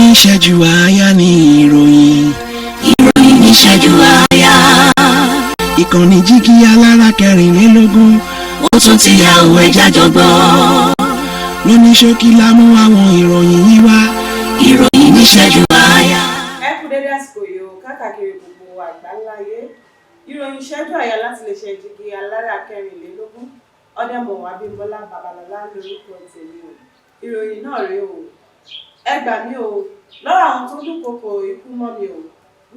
Níṣẹ́jú àáyá ní ìròyìn. Ìròyìn níṣẹ́jú àáyá. Ìkànnì Jígí Alára 24. Ó tún ti yà òwe jájọ gbọ́. Lóní ṣókí la mú àwọn ìròyìn yìí wá. Ìròyìn níṣẹ́jú àáyá. Ẹ kú dédé àsìkò yìí o, káàkiri gbogbo àgbáláyé. Ìròyìn ìṣẹ́jú àyà láti lè ṣe Jígí Alára 24. Ọ̀dẹ́mọ̀wá Abímbọ́lá Babalọ́lá lórúkọ tèmi o. Ìròyìn náà rèé o. Ẹ gbà mí o lọ́wọ́ àwọn tó dúnkokò ikú mọ́ mi o,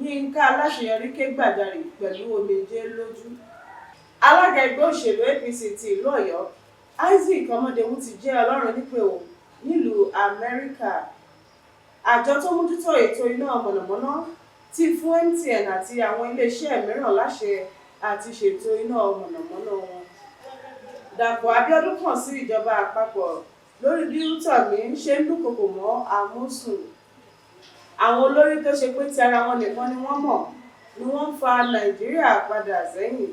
Yínká Aláṣeyọrí ké gbàjarè pẹ̀lú omijé lójú. Alága ẹgbẹ́ òṣèlú APC ti ìlú Ọ̀yọ́, Isaac Ọmọdéwu, ti jẹ́ Ọlọ́run nípè o nílùú Amẹ́ríkà. Àjọ tó mójútó ètò iná mọ̀nàmọ́ná ti fún MTN àti àwọn iléeṣẹ́ mìíràn láṣẹ àti ṣètò iná mọ̀nàmọ́ná wọn. Dàpọ̀ Abíọ́dún kàn sí ìjọba àpapọ̀ lórí bí Utomi ṣe ń dúnkokò mọ́ Amosun. Àwọn olórí tó ṣe pé ti ara wọn nìkan ni wọ́n mọ̀ ni wọ́n ń fa Nàìjíríà padà sẹ́yìn,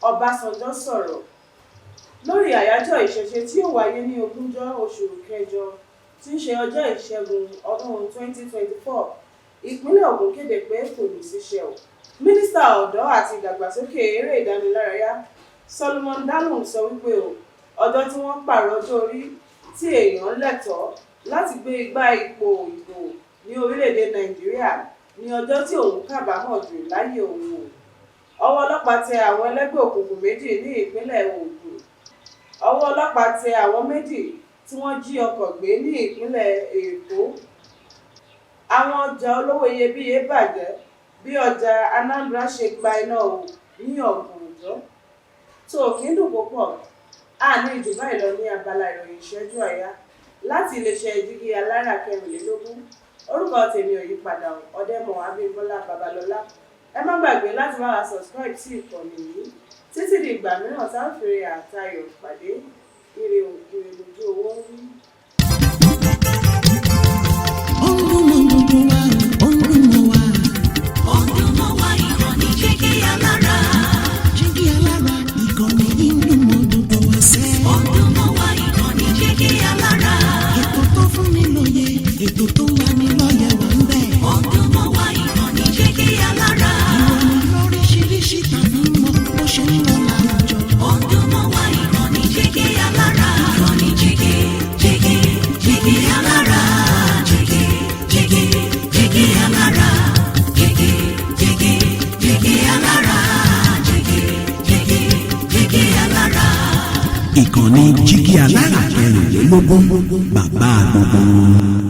Ọbásanjọ́ sọ̀rọ̀. Lórí àyájọ́ ìṣẹ̀ṣe tí yóò wáyé ní 20 oṣù kẹjọ, tí ń ṣe ọjọ́ Ìṣẹ́gun, ọdún 2024, ìpínlẹ̀ Ògùn kéde pé kò ní síṣẹ́ o. Mínísítà ọ̀dọ́ àti ìdàgbàsókè eré ìdánilárayá, Solomon Dalung, sọ wípé o ọjọ́ tí wọ́n pààrọ̀ ọjọ́ orí tí èèyàn lẹ́tọ̀ọ́ láti gbé igbá ipò ìbò ní orílẹ̀-èdè Nàìjíríà ní ọjọ́ tí òun kábàámọ̀ jù láyé òun o. Ọwọ́ ọlọ́pàá tẹ àwọn ẹlẹ́gbẹ́ òkùnkùn 2 ní ìpínlẹ̀ Ògùn. Ọwọ́ ọlọ́pàá tẹ àwọn 2 tí wọ́n jí ọkọ̀ gbé ní ìpínlẹ̀ Èkó. Àwọn ọjà olówó iyebíye bàjẹ́ bí ọjà Anambra ṣe gba iná o ní ọ̀gànjọ́. Tó kí ń dùn púpọ̀. A ní ìjù báyìí lọ ní abala ìròyìn ìṣẹ́jú àyá láti iléeṣẹ́ Jígí Alára 24. Orúkọ tèmi ò yí padà, Ọ̀dẹ́mọ̀ Abímbọ́lá Babalọ́lá. Ẹ má gbàgbé láti bá wa subscribe sí ìkànnì yìí. Títí di ìgbà mìíràn tá a fèrè àtayọ̀ pàdé, ire o, ire lójú owó ń rí. Ó ń dún mọ́ gbogbo wa, ó ń dún mọ́ wa. Ó ń dún mọ́ wa, ìkànnì Jígí Alára. Jígí Alára, ìkànnì yìí ń dún mọ́ gbogbo wa sẹ́. Ó ń dún mọ́ wa, ìkànnì Jígí Alára. Ètò tó fún ni lóye, ètò tó ń lani lọ́yẹ̀ wà ń bẹ̀. Ó ń dún mọ́ wa, ìkànnì Jígí Alára. Ìròyìn lóríṣiríṣi tàbí mọ bó ṣe ń lọ láwùjọ. Ó ń dún mọ́ wa, ìkànnì Jígí Alára. Ìkànnì Jígí, Jígí, Jígí Alára. Jígí, Jígí, Jígí Alára. Jígí, Jígí, Jígí Alára. Jígí, Jígí, Jígí Alára. Ìkànnì Jígí Alára 24, bàbá gbogbo wọn.